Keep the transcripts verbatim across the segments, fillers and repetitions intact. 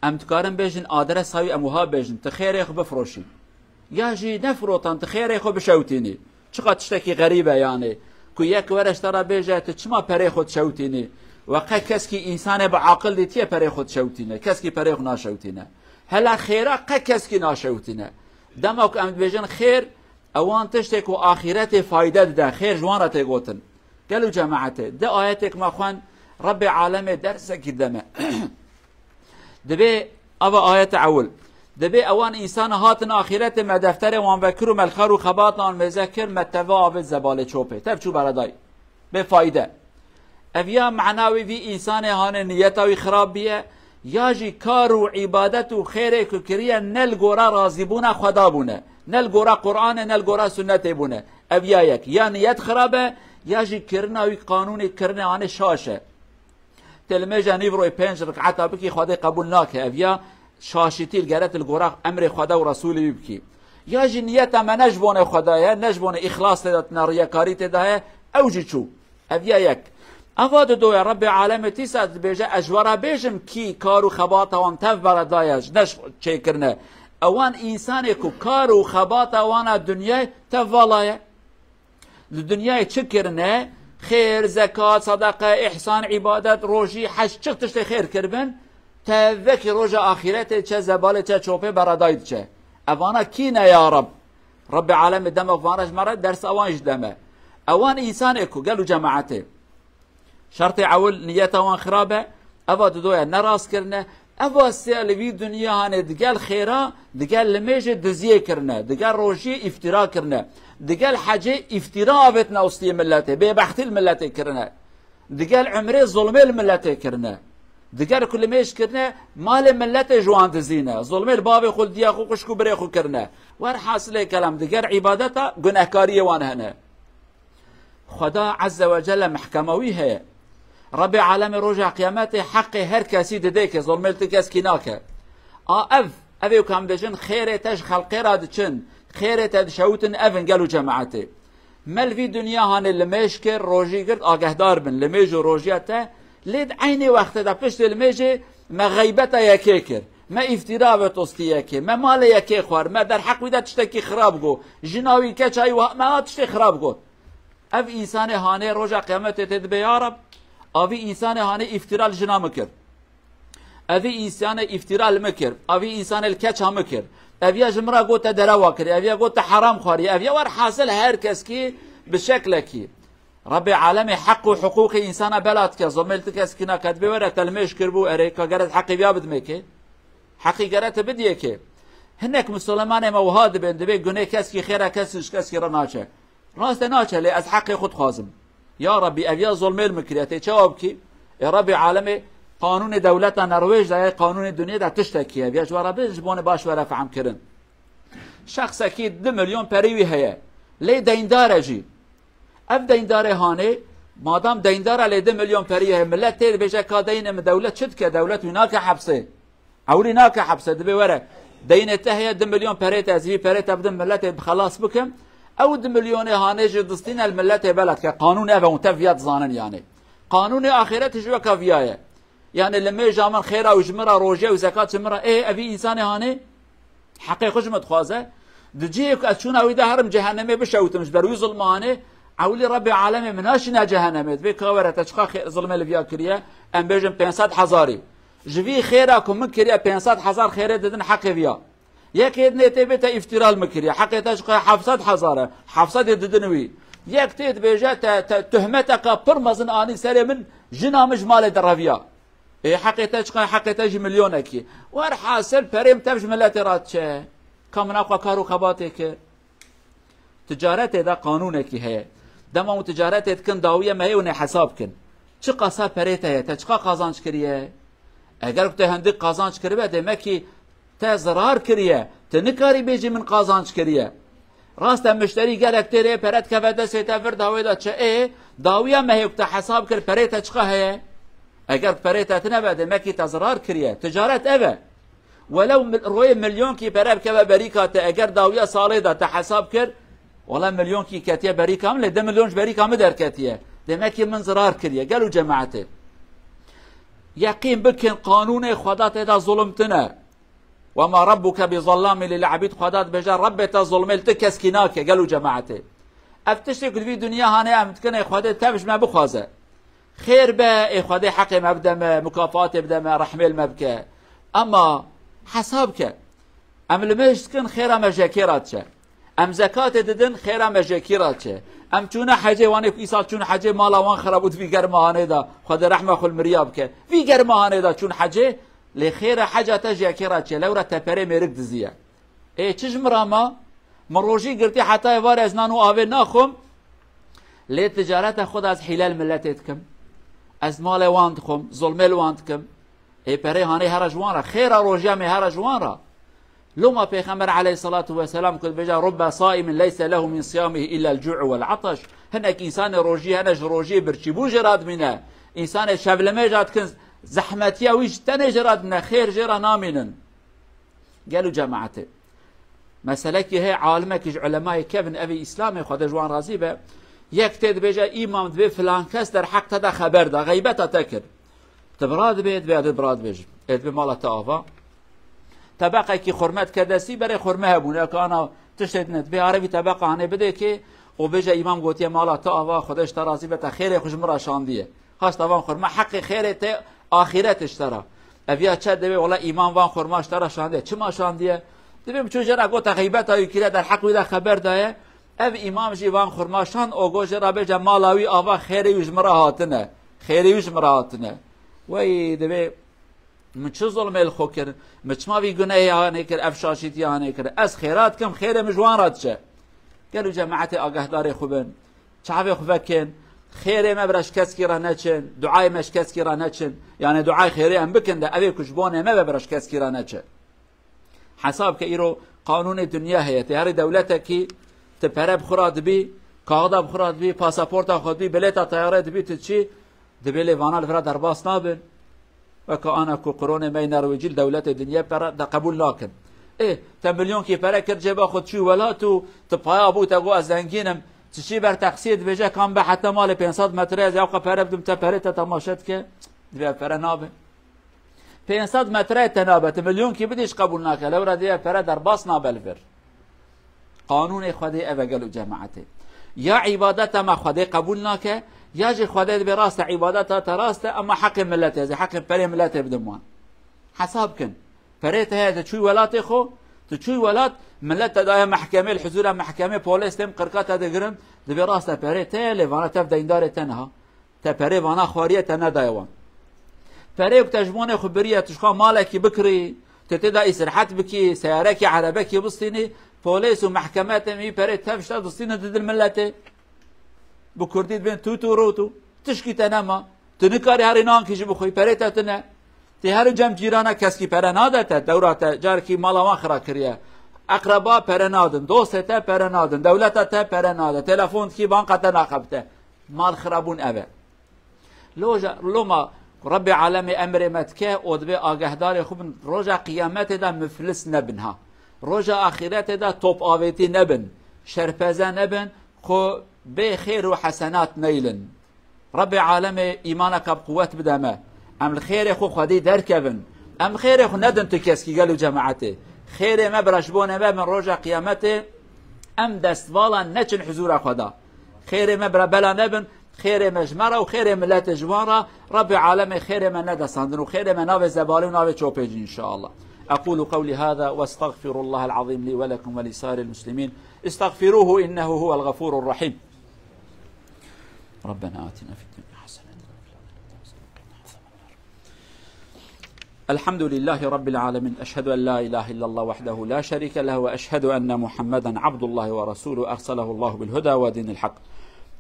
Em dikarin bêjin adresa wî, em wiha bêjin, tu xêrê xwe bifiroşî. Ya jî nefirotan, tu xêrê xwe bişewtînî. Çiqa tiştekî xerîb e yanê. Ku yek were ji te re bêje, tu çima perê xwe dişewtînî? We qe keskî însanê bi aqil dîtiye perê xwe dişewtîne? Keskî perê xwe naşewtîne. Hela xêra qe keskî naşewtîne. Dema ku em dibêjin xêr, ewan tiştê ku axîretê fayde dide, xêr ji wan re tê gotin. Gelo cemaetê, di ayetek me xwend, Rebbê alemê dersekî deme. Dibê, ava ayet ewil. Dibê ewan însana hatin axîretê me defterê wan vekir û me li xar û xebatan mêze kir, me teve avêt zebalê çopê. Tev çû beredayî. Bê fayde. Ev ya mena wî vî însanê hane niyeta wî xirab biye, ya jî kar û îbadet û xêrê ku kiriye ne li gora razîbûna Xweda bûne, ne li gora Qur'anê, ne li gora sunnetê bûne. Ev ya yek. Ya niyet xirab e, ya jî kirina wî qanûnê kirine hane şaş e. Te li mêja nîv royê pênc rik'eta bikî, Xwedê qebûl nake. Ev ya şaşîtî li gere tu li gora emrê Xweda û Resûlê wî bikî. Ya jî niyeta me ne ji bonê Xweda ye, ne ji bonê îxlas tê de tune, riyekarî tê de heye, ew jî çû. Ev ya yek. Eva dido ye, Rebbê alemê tîsa dibêje, ez ji we re bêjim kî kar û xebata wan tev beredaye, ji ne çêkirine. Ewan însanê ku kar û xebata wana dinyayê tev vala ye. Li dinyayê çi kirine? Xêr, zekat, sedeqe, îhsan, îbadet, rojî, hec, çi tiştê xêr kiribin? Tevekî roja axîretê çe zebalê çe çopê beredayî diçe. Evana kî ne ya Reb? Rebbê alemê dema van re ji me re ders ewan jî deme. Ewan însanê ku gel û cemaetê. Şertê ewil niyeta wan xirab e, eva didoya ne rast kirine, eva sê li vî dinya hanê digel xêra, digel limêjê diziyê kirine, digel rojiyê îftira kirine, digel hecê îftira avêtine ustiyê milletê, bêbehtî li milletê kirine, digel umrê zulmê li milletê kirine, digel ku limêj kirine, malê milletê ji wan dizîne, zulmê li bavê xwe, li diya xwe, xwişk û birê xwe kirine. Werhasilê kelam, digel îbadeta gunehkariyê wan hene. Xweda Azze ve Celle mehkema wî heye. Rebbê alemê roja qiyametê heqê her kesî didê ke, zolmê li ti keskî nake. A ev, ev ê ku em dibêjin, xêrê te ji xelqê re diçin, xêrê te dişewtin, ev in gel û cemaetê. Me li vî dinya hanê limêj kir, rojî girt, agehdar bin, limêj û rojiya te, lê di eynê wextê de piştê limêjê me xeybeta yekê kir. Me îftira ve tostî yekê, me malê yekê xwar, me derheq wî de tiştekî xirab got. Jina wî, keça wî, me ha tiştê xirab got. Ev însanê hanê roja qiyametê tê dibê, ya Reb, a vî însanê hanê îftira li jina min kir. Ev vî însanê îftira li min kir. A vî însanê li keça min kir. Ev ya ji min re got te derewa kiriye. Ev ya got te heram xwariye. Ev ya werhasil her keskî bi şeklekî. Rebbê alemê heq û hiqûqê însana bela dike. Zomê li ti keskî nake. Dibê were te li mêj kiribû erê ka gere heqê viya bidimê kê. Heqî gere te bidiyê kê. Hinek misilmanê me wiha dibên, dibê gunê keskî xêra keskî ji keskî re naçe. Rast e, naçe, lê ez heqê xwe dixwazim. Ya Rabbî, ev ya zolmê li min kiriye, tê çawa bikî? Ê Rabbî alemê, qanûnê dewleta Norwêj de ye, qanûnê dinyê de tiştekî ye. Ev ya ji we re bi, ji bonê baş were fehm kirin. Şexsekî du milyon perî wî heye. Lê deyndar e jî. Ev deyndarê hanê, madam deyndar e lê du milyon perî heye, millet tê dibêje ka deynê min, dewlet çi dike? Dewlet wî nake hepsê. Ewilî nake hepse, dibê were. Deynê te heye du milyon perê te, ez vî perê te bidim milletê bi xelas bikim. Ew du milyonê hanê jî distîne li milletê bela dike. Qanûn ev e, hûn tev viya dizanin yanî. Qanûnê axîretê jî weka viya ye. Yanî li mêja min xêra û ji min re roje û zekat ji min re. Ê, evî însanê hanê heqê xwe ji min dixwaze. Di cihê ku ez çûna wî de herim cehennemê bişewtim ji ber wî zilma hanê, ewilî Rebbê alemê min naşîne cehennemê. Dibê ka were te çiqa xê-, zilmê li viya kiriye? Em bêjin pênc sed hezarî. Ji vî xêra ku min kiriye, pênc sed hezar xêrê didin heqê viya. Yekê dinê tê bê te îftira li min kiriye. Heqê te ji qe heft sed hezar e. Heft sedê didin wî. Yek tê dibêje te, te tuhmeteka pir mezin anî serê min, jina min ji malê dereviya. Ê heqê te çiqa, heqê te jî milyonekî. Werhasil perê min tev ji miletê re diçe. Ka min aqwa kar û xebatê kir. Ticaretê de qanûnekî heye. Dema hûn ticaretê dikin, dawiya me heye, hûn ê hesab kin. Çi qasa perê te ye, te çiqa qazanç kiriye? Eger ku te hindik qazanç kiribe, demek ki te zirar kiriye. Te nikarî bêjî min qazanç kiriye. Rast e, mişterî gelek tê rê pere dikeve destê te vir dawê de çi ê, dawiya me heye ku te hesab kir, perê te çiqa heye? Eger ku perê te tine be, demek ki te zirar kiriye. Ticaret ev e. Welew mil-, royê milyonkî pere bikeve berîka te, eger dawiya salê de te hesab kir, wela milyonkî ketiye berîka min, lê du milyon ji berîka min derketiye. Demek ki min zirar kiriye. Gel û cemaetê. Yeqîn bikin, qanûnê Xweda tê de zulm tine. Wema rabbuke bi zellami lil abîd, Xweda dibêje, Rebbê te zulmê li ti keskî nake, gelo cemaetê. Ev tiştê ku di vî dinya hanê em dikin, ê Xwedê tev ji me bixwaze. Xêr be, ê Xwedê heqê me bide me, mukafatê bide me, rehmê li me bike. Ema hesab ke. Em limêj dikin, xêra me ji yekê re diçe. Em zekatê didin, xêra me ji yekî re diçe. Em çûne hecê, wanê ku îsal çûn hecê, mala wan xirab û di vî germa hanê de, Xwedê rehma xwe li miriya bike. Vî germa hanê de çûn hecê, lê xêra heca te ji yekê re diçe. Lewra te perê mêrik diziye. Ê, çi ji min re ma? Min rojî girtî heta êvarê ez nan û avê naxwim. Lê ticareta xwe de ez hîle li miletê dikim. Ez malê wan dixwim, zulmê li wan dikim. Ê perê hanê here ji wan re, xêra rojiya me here ji wan re. Loma Pêxember aleyhissalatu vesselam ku dibêje, "Rubbe saimin leyse lehu min siyamihi illa el-cu'u vel-ataş." Hinek însanê rojiyê hene ji rojiyê birçîbûn jê re dimîne. Însanê şevlimêja dikin, zehmetiya wî ji tenê jê re dimîne, xêr jê re namînin. Gelo cemaetê. Meselekî heye, alimekî ji ulemayê kevin, ev ê Îslamê, Xwedê ji wan razî be. Yek tê dibêje, îmam, dibê filan kes derheq te de xeber da, xeybeta te kir. Tu bira dibê, dibê ez bira dibêjim. Ê dibê mala te ava. Tebeqekî xurme dike destî, berê xurme hebûn. Ya ka ana tiştê din e, dibê arê vî tebeqa hanê bidê kê û bêje, îmam gotiye mala te ava, Xwedê ji te razî be, te xêrê xwe ji min re şandiye. Haşta van xurme, heqê xêrê te axîretê ji te re. Ev ya çi dibê, wela îmam van xurma ji te re şandiye. Çima şandiye? Dibê min çû jê re got, te xeybeta wî kiriye, derheq wî de xeber daye. Ev îmam jî van xurma şand û got jê re bêje, mala wî ava, xêrê wî ji min re hatine. Xêrê wî ji min re hatine. Wey, dibê min çi zulmê li xwe kir? Min çima vî gunehê hanê kir, ev şaşîtiya hanê kir? Ez xêra dikim, xêrê min ji wan re diçe. Gelo cemaetê agahdarê xwe bin. Çavê xwe vekin. Xêrê me bira ji keskî re neçin. Duayê me ji keskî re neçin. Yani duayê xêrê em bikin de, ev ê ku ji bonê me be bira ji keskî re neçe. Hesab ke îro qanûnê dinya heye. Tê herî dewletekî, tu pere bi xwe re dibî, kaxida bi xwe re dibî, pasaporta xwe dibî, bilêta teyarê dibî, tu çi? Dibê lê vana li vira derbas nabin. Weke ana ku qironê me yê Norwêcî li dewletê dinyê pere de qebûl nakin. Ê, te milyonkî pere kir cêba xwe, çû welat û tu paya bû, te got ez zengîn im. Tu çî ber teksiyê, dibêje kam be heta malê pênc sed metre, ez ewqe pere bidim, te perê te temaşe dike. Dibê ev pere nabe. Pênc sed metre te nabe, tu milyonkî bidî, ji qebûl nake. Lewra dê ev pere derbas nabe li vir. Qanûnê Xwedê ev e, gelo cemaetê. Ya îbadeta me Xwedê qebûl nake, ya jî Xwedê dibê rast e, îbadeta te rast e, ema heqê miletê ez ê, heqê perê miletê bidim wan. Hesab kin. Perê te heye, tu çûyî welatê xwe, tu çûyî welat, milet te daye mehkemê, li huzûra mehkemê polês tên qirka te digirin, dibê rast e perê te ye, lê vana tev deyndarê te niha. Te perê vana xwariye te nedaye wan. Perê ku te ji bonê xwe biriye, tu ji xwe malekî bikirî, tu tê de îstirhet bikî, seyarekî, erebekî bistînî, polês û mehkeme tên wî perê tev ji te distînin didin miletê. Bi kurdî dibên tût û rût û tişkî te nema. Tu nikarî herî nankî jî bixwî, perê te tune. Tê herî cem cîrana, keskî pere nade te, dewra te, carekî mala wan xira kiriye. Eqreba pere nadin, dostê te pere nadin, dewleta te pere nade, telefon dikî, banka te naxebite. Mal xirabûn ev e. Loja, loma ku Rebbê alemê emrê me dike, û dibê agahdarê xwe bin, roja qiyametê de miflis nebin ha. Roja axîretê de top avêtî nebin, şerpeze nebin, xwe bê xêr û hesenat neylin. Rebbê alemê îmaneke bi quwet bide me. Em li xêrê xwe Xwedî derkevin. Em xêrê xwe nedin tu keskî, gelo cemaetê. Xêrê me bira ji bonê me bin roja qiyametê, em destvala neçin huzûra Xweda. Xêrê me bira bela nebin, xêrê me ji me re û xêrê miletê ji wan re, Rebbê alemê xêrê me nede sandin û xêrê me navê zebalî û navê çopê cî, inşallah. أقول قولي هذا وأستغفر الله العظيم لي ولكم ولسائر المسلمين. استغفروه إنه هو الغفور الرحيم. ربنا آتنا في الدنيا حسنة وفي الآخرة حسنة وقنا عذاب النار. الحمد لله رب العالمين. أشهد أن لا إله إلا الله وحده لا شريك له، وأشهد أن محمدا عبد الله ورسوله، أرسله الله بالهدى ودين الحق.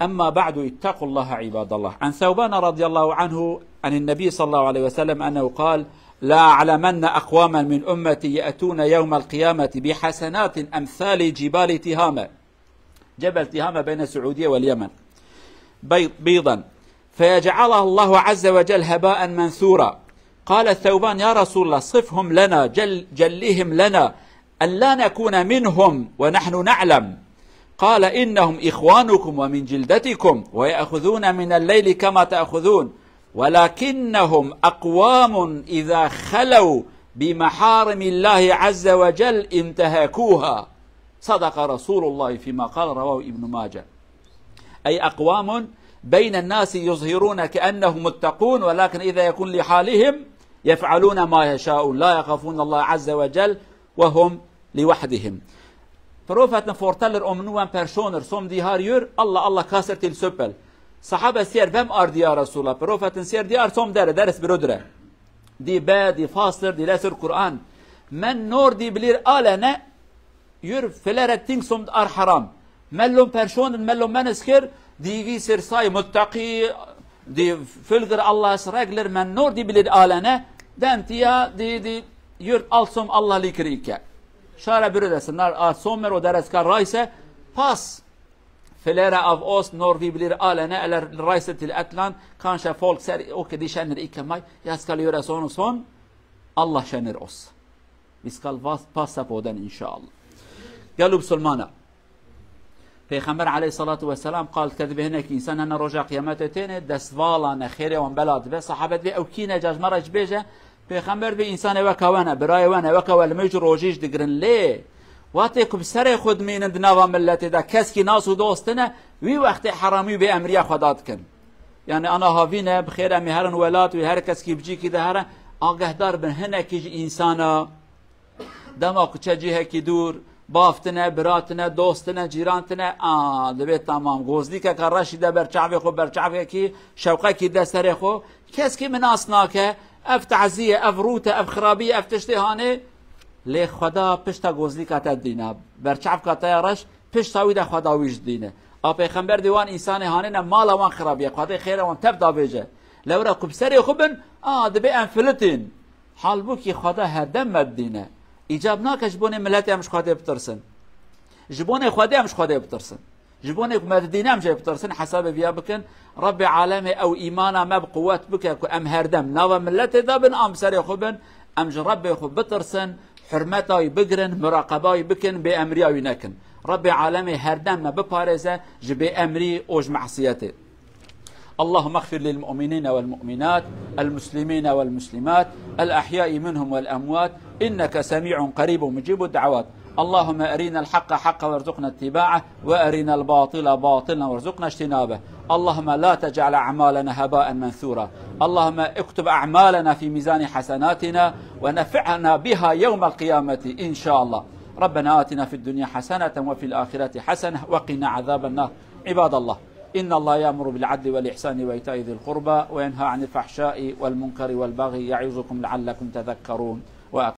أما بعد، اتقوا الله عباد الله. عن ثوبان رضي الله عنه عن النبي صلى الله عليه وسلم أنه قال: "لا أعلمن أقواما من أمتي يأتون يوم القيامة بحسنات أمثال جبال تهامة." جبل تهامة بين السعودية واليمن. بيض-، بيضا، فيجعلها الله عز وجل هباء منثورا. قال ثوبان: "يا رسول الله، صفهم لنا، جل-، جلهم لنا، أن لا نكون منهم ونحن نعلم." قال: "إنهم إخوانكم ومن جلدتكم، ويأخذون من الليل كما تأخذون." ولكنهم أقوام إذا خلوا بمحارم الله عز وجل انتهكوها. صدق رسول الله فيما قال، رواه ابن ماجه. أي أقوام بين الناس يظهرون كأنهم متقون، ولكن إذا يكون لحالهم يفعلون ما يشاءون، لا يخافون الله عز وجل وهم لوحدهم. Profeten forteller om nu en personer som de har gjør, Allah, Allah kasser til søppel. Sahabe sier: Hvem er de, ya Resulallah? Profeten sier: De er som dere, deres brødre. De be, de faster, de leser Kur'an. Men når de blir alene, gjør flere ting som er haram. Mellom personer, mellom mennesker, de viser seg muttaqi, de følger Allahs regler, men når de blir alene, den tida de, de gjør alt som Allah liker ikke. Kjære brødre, når er sommer og dere skal reise, pass. Flere av oss, når vi blir alene eller reiser til et land, kanskje folk ser: Ok, de kjenner ikke meg, jeg skal gjøre sånn og sånn. Allah kjenner oss. Vi skal vas-, passe på den, inshallah. Gelo musulmana. Peyxember aleyhissalatu vesselam qal kir, divê hinek însan hene roja qiyamete têne, destvala ne, xêrê wan bela dibe, sahabe divê ew kî ne, ca ji me re jî bêje. Peyxember divê însanê weka we ne, birayê we ne, weka we li me jî rojî jî digirin. Lê wextê ku bi serê xwe dimînin di nava miletê de, keskî nas û dost tine, wî wextê heramî û bêemriya Xweda dikin. Yani ana havî ne, bi xêr em ê herin welat wê, her keskî bi cîkî de here, agehdar bin hinekî ji însana. Dema ku çe cihekî dûr, bav tine, bira tine, dost tine, cîran tine, a, divê tamam. Gozlîkeke reşî de ber çavê xwe, ber çavekî, şewqekî de serê xwe. Keskî min nas nake, ev tazî ye, ev rût e, ev xirabî ye, ev tiştê hanê. Lê Xweda pişta gozlîka te dîna, berçavka te ya reş, pişta wî de Xweda wî jî dîne. A Pêxember dê wan însanê hanê ne mala wan xirabî ye, Xwedê xêra wan tev davêje. Lewra ku bi serê xwe bin, a, dibê em filitîn. Halbûkî Xweda herdem me didîne. Îcab nake ji bonê miletê em ji Xwedê bitirsin. Ji bonê Xwedê em ji Xwedê bitirsin. Ji bonê ku me didîne em jê bitirsin, hesabê viya bikin. Rebbê alemê ew îmana me bi quwet bike ku em herdem nava miletê de bin, an bi serê xwe bin, em ji Rebbê xwe bitirsin, hurmeta wî bigirin, muraqeba wî bikin, bêemriya wî nekin. Rebbê alemê herdem me biparêze ji bêemrî û ji mesiyetê. اللهم اغفر للمؤمنين والمؤمنات، المسلمين والمسلمات، الأحياء منهم والأموات، إنك سميع قريب مجيب الدعوات. اللهم أرنا الحق حقا وارزقنا اتباعه، وأرنا الباطل باطلا وارزقنا اجتنابه. اللهم لا تجعل أعمالنا هباء منثورا. اللهم اكتب أعمالنا في ميزان حسناتنا ونفعنا بها يوم القيامة إن شاء الله. ربنا آتنا في الدنيا حسنة وفي الآخرة حسنة وقنا عذاب النار. عباد الله، إن الله يأمر بالعدل والإحسان وإيتاء ذي القربى وينهى عن الفحشاء والمنكر والبغي يعظكم لعلكم تذكرون. وأقم